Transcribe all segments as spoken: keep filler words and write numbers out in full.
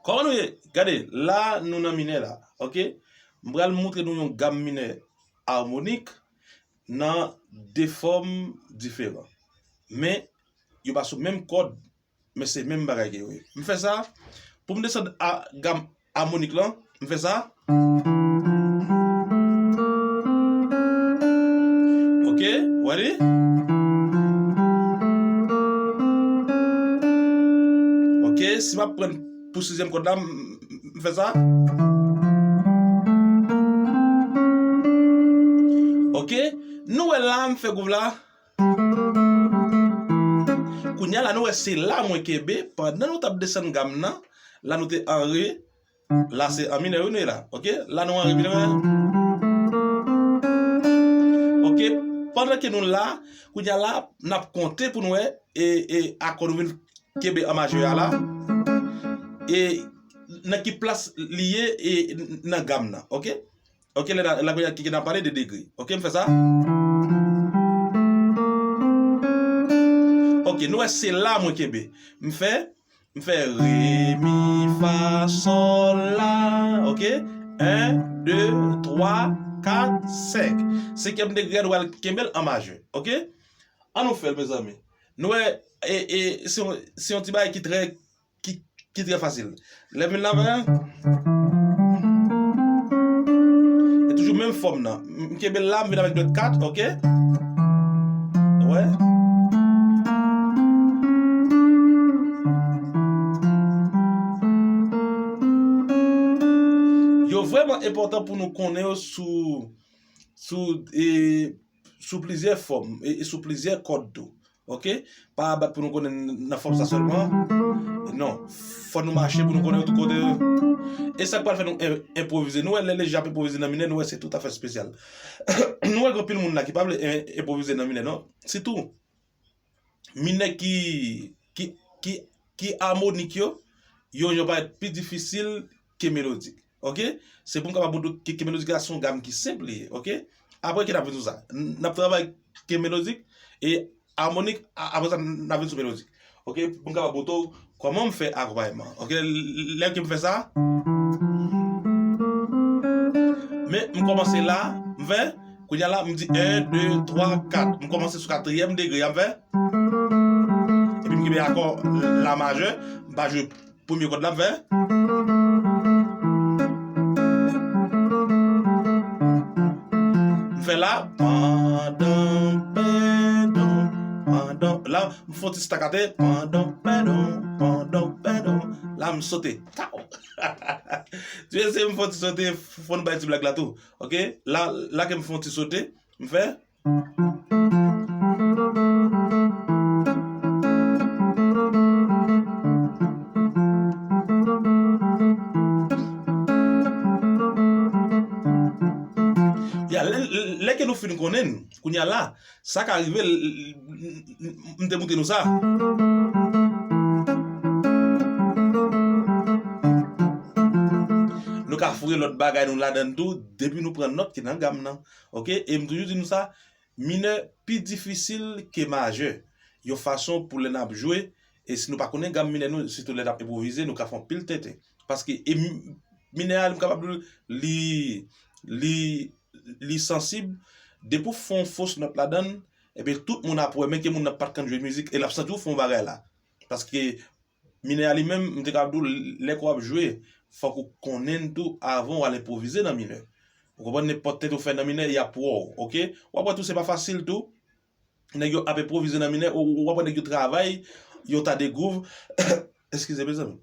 Kòman nou ye? Gade, la nou nan minè la, oke? M pral montre nou yon gam minè amonik nan de fòm diferan. Men, yo pa sou menm kòd, men se menm bagay ke yo ye. M fè sa, pou m desann a, gam amonik lan, m fè sa. Oke, w ale. Oke, si m ap pran pou sizyèm kòd la, m, m, m fè sa. Oke, nou wè la, m fè gwouv la. Kounye a la, nou wè se la mwen kenbe, pandan nou t ap desann gam nan, la nou te an re, la se an minè, wi, nou ye la, oke? La nou an re minè. Oke, pandan ke nou la, kounye a la, n ap konte pou nou wè, e, e akò nou vin kenbe an majè a la, e nan ki plas li ye, e nan gam nan, oke? Oke, lè la, la kounye a ki, ki n ap pale de degre. Oke, m fè sa. Oke, nou wè se la mwen kenbe. M fè, m fè re, mi, fa, sòl, la. Oke? En, de, twa, kat, senk. Senkyèm degre a, nou al kenbe l an majè. Oke? An nou fè l, mezanmi. Nou wè, e, e, se yon, se yon ti bagay ki trè, ki, ki trè fasil. Lè m vin la, e toujou menm fòm nan. M kenbe l la, m vin avèk dwèt kat, oke? Wè. Yo vrèman enpòtan pou nou konnen yo sou, sou, e, sou plizyè fòm e, e sou plizyè kòd tou. Oke? Pa bat pou nou konnen nan fòm sa sèlman. Non. Fò nou mache pou nou konnen tout kote yo. E sa k pral fè nou en-, enpwovize. Nou wè lè leje ap enpwovize nan minè, nou wè se toutafè espesyal. Nou wè gen anpil moun la ki pa vle en-, enpwovize nan minè, non. Sitou, minè ki, ki, ki, ki amonik yo, yo, yo parèt pi difisil ke melodik. Oke? Se pou m kapab montre w ke, ke melodik la se yon gam ki senp li ye, oke? Apre ke n ap vin sou sa. N, n ap travay ke melodik e amonik, a, apre sa, n ap vin sou melodik. Oke? Pou m kapab montre w kòman m fè akonpayman. Oke? Lè ke m fè sa, men m kòmanse la, m fè, kounye a la, m di en, de, twa, kat. M kòmanse sou katriyèm degre a, m fè. Epi m kenbe akò la majè, m pa jwe premye kòd la, m fè. M fè la, pandan, pèdon, pandan. La, m fè yon ti stakate, pandan, pèdon, pandan, pèdon. La, m sote. Taw! Ti mesye, m fè yon ti sote, fò nou bay ti blag la tou. Oke? La, la ke m fè yon ti sote, m fè. Ya, lè, lè, lè ke nou fin konnen, kounye a la, sa ka rive, l, l, m, m, m te montre nou sa. Nou ka foure lòt bagay nou ladan tou, depi nou pran nòt ki nan gam nan. Oke? E m toujou di nou sa, minè pi difisil ke majè. Yon fason pou lè n ap jwe, e si nou pa konnen gam minè nou, sitou lè n ap enpwovize, nou ka fè anpil tenten. Paske e mi-, minè a, m kapab di w, li, li, li sansib. Depi w fè yon fos nòt ladan l, ebyen, tout moun ap wè, menm ke moun nan pa t konn jwe mizik, e l ap santi w fè yon bagay la. Paske minè a li menm, m te kapab di w, lè ke w ap jwe, fòk ou konnen l tou avan w al enpwovize nan minè. Ou konprann? Nenpòt tenten ou fè nan minè, y ap wè w, oke? W ap wè tou, se pa fasil tou. Nèg yo ap enpwovize nan minè, w, w ap wè nèg yo travay, yon ta de gwouv, eskize, mezanmi.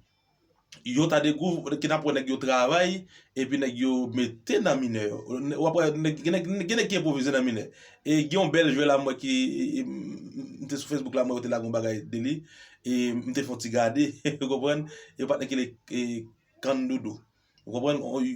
Yon ta de gwouv, ke n ap wè nèg yo travay, epi nèg yo mete nan minè yo. W ap wè, nèg, gen nèg, gen nèg ki enpwovize nan minè. E gen yon bèl jwè la, m wè ki, e, e, m, m te sou Facebook la, m wè yo te lage yon bagay de li, e m te fè yon ti gade, ou konprann? E yon patnè ki rele, e, Kandoudou. Ou konprann? Yon,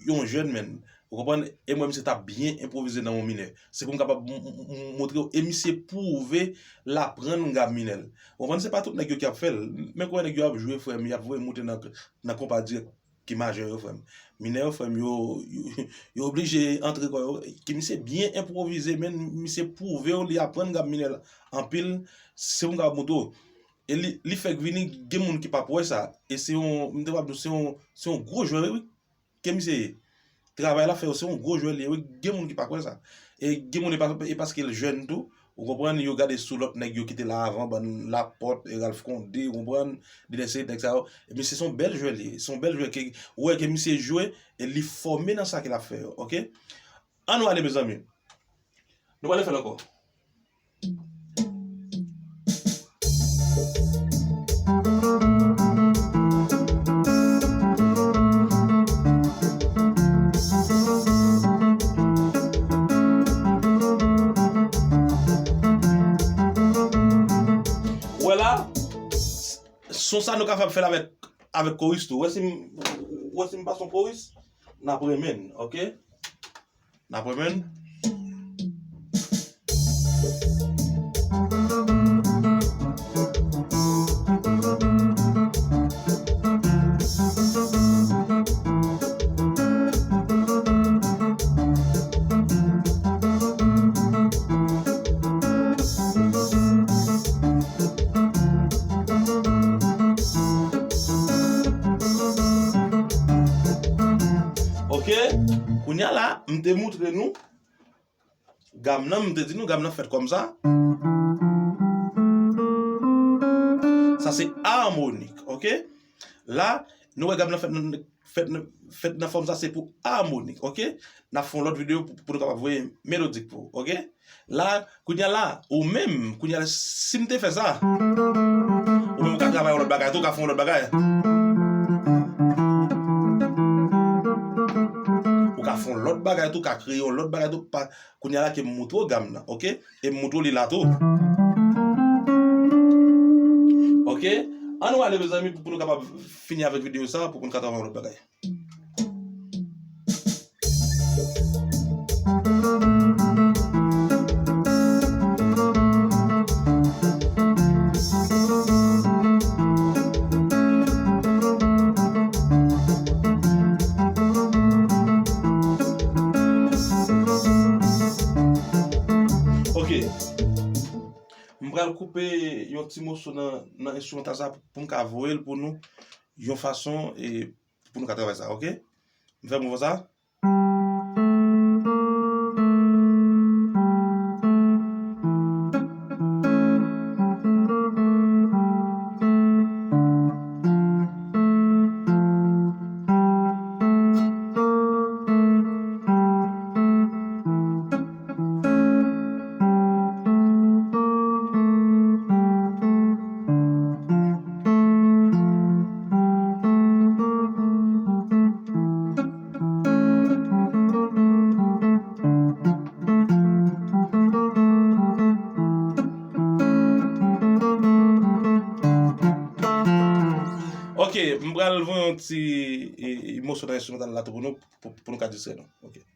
yon jèn, menn. Ou konprann? E m wè misye t ap byen enpwovize nan yon minè. Se pou m kapab m, m, m, montre w. E misye pwouve l aprann gam minè l. Ou konprann? Se pa tout nèg yo ki ap fè l. Men kounye a nèg yo ap jwe, frè m, y ap voye moute nan, nan konpa dirèk ki majè yo, frè m. Minè yo, frè m, yo, yo, yo oblije antre kò yo. Ke misye byen enpwovize, menn, misye pwouve w li aprann gam minè l anpil. Se pou m kapab montre w. E li, li fèk vini, gen moun ki p ap wè sa. E se yon, m te p ap di w, se yon, se yon gwo jwè, wi. Ke misye ye. Travay l ap fè yo, se yon gwo jwè li ye, wi. Gen moun ki pa kwè sa. E gen moun, e pa, e paske l jèn tou, ou konprann, yo gade sou lòt nèg yo ki te la avan, bann Laporte, e Ralph Condé, ou konprann, Denis, nèg sa yo. Epi se, se yon bèl jwè li ye. Se yon bèl jwè ke, ou wè ke misye jwe, e li fòme nan sa ke l ap fè yo, oke? Ann nou ale, mezanmi. Nou pral fè l ankò. Wè la, son sa nou kapab fè l avèk, avèk koris tou. Wè si m, wè si m pase yon koris, n ap renmen l, oke? N ap renmen l. Oke, kounye a la, m te moutre nou gam nan, m te di nou gam nan fèt kòmsa. Sa se amonik, oke? La, nou wè gam nan fèt nan, fèt nan, fèt nan fòm sa, se pou amonik, oke? N ap fè yon lòt videyo pou, pou nou kapab voye melodik pou ou, oke? La, kounye a la, ou menm, kounye a la, si m te fè sa, ou menm ou ka travay yon lòt bagay tou, ou ka fè yon lòt bagay. Ou ka fè yon lòt bagay tou, ou ka kreye yon lòt bagay tou, pa, kounye a la ke m moutre w gam nan, oke? E m moutre w li la tou. Oke? Ann nou ale, mezanmi, pou, pou nou kapab fini avèk videyo sa, pou, pou nou ka travay yon lòt bagay. Ok. M pral koupe yon ti moso nan, nan enstrimantal sa pou m ka voye l pou nou yon fason, e, pou nou ka travay sa, ok? M fè mouvman sa. Ok, m pral voye yon ti, e, e, moso nan enstrimantal la tou pou nou, pou, pou nou ka distrè nou. Ok.